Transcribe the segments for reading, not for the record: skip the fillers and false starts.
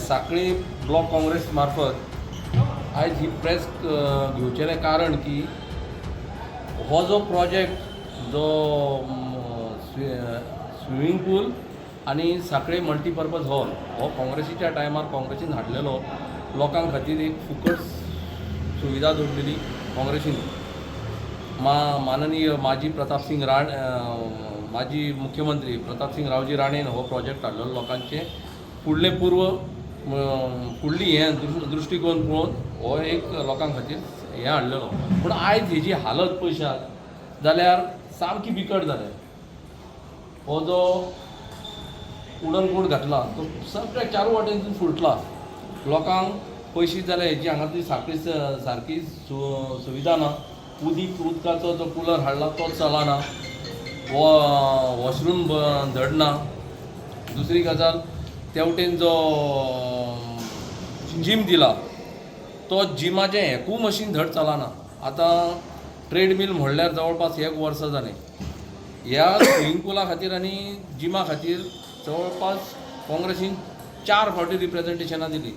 सांखळी block Congress मार्फत आयज ही press घेवचेलें कारण की हो जो प्रोजेक्ट जो स्विमींग पूल आनी सांखळे मल्टीपर्पज हॉल हो काँग्रेसीच्या टायमार काँग्रेसीन हाडलेलो. लोकां खातीर एक फुकट सुविधा दवरलेली काँग्रेसीन. माननीय माजी प्रतापसिंग राणे, माजी मुख्यमंत्री प्रतापसिंग रावजी राणेन हो प्रोजेक्ट हाडलेलो. लोकांचे फुडलें पूर्व फुडली हें दृश्टिकोन पळोवन हो एक लोकां खातीर हें हाडलेलो. पूण आयज हेजी हालत पळयशात जाल्यार सामकी बिकट जाल्या. हो जो वुडन कोट घातला तो सगळ्या चारू वाटेनसून फुटला. लोकांक पयशी जाल्यार हेजी हांगा ती सारकी सारकी सुविधा ना. उदीक उदकाचो जो कुलर हाडला तो चलना, वॉशरूम धड ना. दुसरी गजाल, तेवटेन जो जीम दिला तो जिमाचें एकूय मशीन धड चलना. आतां ट्रेडमील म्हणल्यार जवळपास एक वर्सां जालें. ह्या स्विमींग पुला खातीर आनी जिमा खातीर जवळपास काँग्रेसीन चार फावटी रिप्रेझेंटेशनां दिली.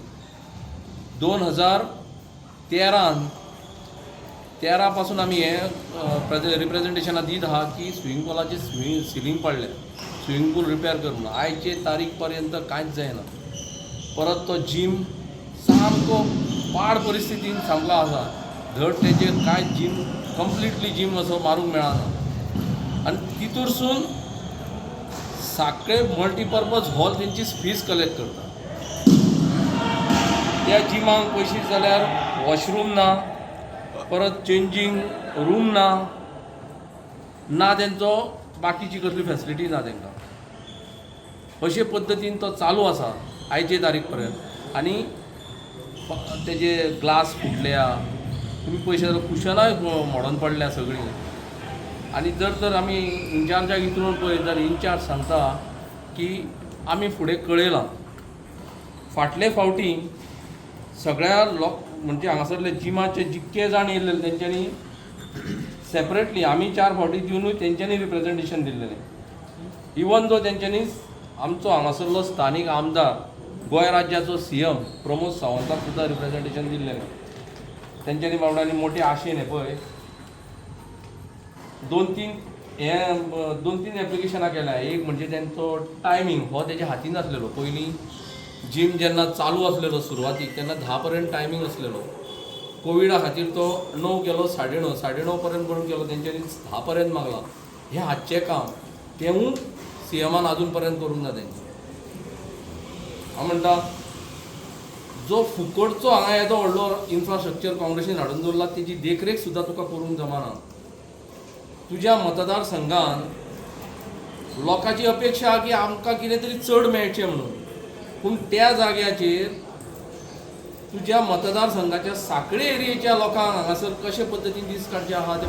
2013न, 13 पासून आमी हे रिप्रेझेंटेशनां दीत आहा की स्विमींग पुलाची स्विमींग सिलींग पडल्या, स्विमींग पूल रिपेर कर म्हणून. आयचे तारीख पर्यंत कांयच जायना. परत तो जीम सामको पाड परिस्थितीन सामको आसा. धड तेजेर कांय जीम कंप्लिटली जीम असो मारूंक मेळना. आनी तितूरसून सांखळे मल्टीपर्पज हॉल तेंची फीज कलेक्ट करता. त्या जिमाक पयशीत जाल्यार वॉशरूम ना, परत चेंजींग रूम ना, ना तेंचो बाकीची कसली फेसिलिटी ना तांकां. अशे पद्दतीन तो चालू आसा आयचे तारीख पर्यंत. आनी तेजे ग्लास फुटल्या, तुमी पळयशात जाल्यार कुशनाय मोडोन पडल्या सगळीं. आनी जर तर आमी इन्चार्जाक विचारून पळयत जाल्यार इन्चार्ज सांगता की आमी फुडें कळयलां. फाटले फावटी सगळ्या लोक म्हणजे हांगासरले जिमाचे जितके जाण येयल्ले तेंच्यांनी सेपरेटली आमी चार फावटी दिवनूय तेंच्यांनी रिप्रेझेंटेशन दिल्लेलें. इवन दो तेंच्यांनी आमचो हांगासरलो स्थानीक आमदार, गोंय राज्याचो सीएम प्रमोद सावंताक सुद्दां रिप्रेझेंटेशन दिल्लेलें तेंच्यांनी. बाबड्यांनी मोटे आशेन हें पळय दोन तीन हे दोन तीन एप्लिकेशनां केल्या. एक म्हणजे तेंचो टायमींग हो तेज्या हातीन आसलेलो. पयलीं जीम जेन्ना चालू आसलेलो सुरवातीक तेन्ना 10 पर्यंत टायमींग आसलेलो. कोविडा खातीर तो 9 केलो, 9:30, 9:30 पर्यंत करून केलो. तेंच्यांनी 10 पर्यंत मागलां. हें हातचें काम तेवूय सीएमान अजून पर्यंत करूंक ना तेंचें. हांव म्हणटा, जो फुकटचो हांगा येदो व्हडलो इन्फ्रास्ट्रक्चर काँग्रेसीन हाडून दवरला, तेजी देखरेख सुद्दां तुका करूंक जमाना. तुज्या मतदारसंघान लोकांची अपेक्षा आहा की आमकां कितें तरी चड मेळचें म्हणून. पूण त्या जाग्याचेर तुज्या मतदारसंघाच्या सांखळे एरियेच्या लोकांक हांगासर कशे पद्दतीन दीस काडचे आहा ते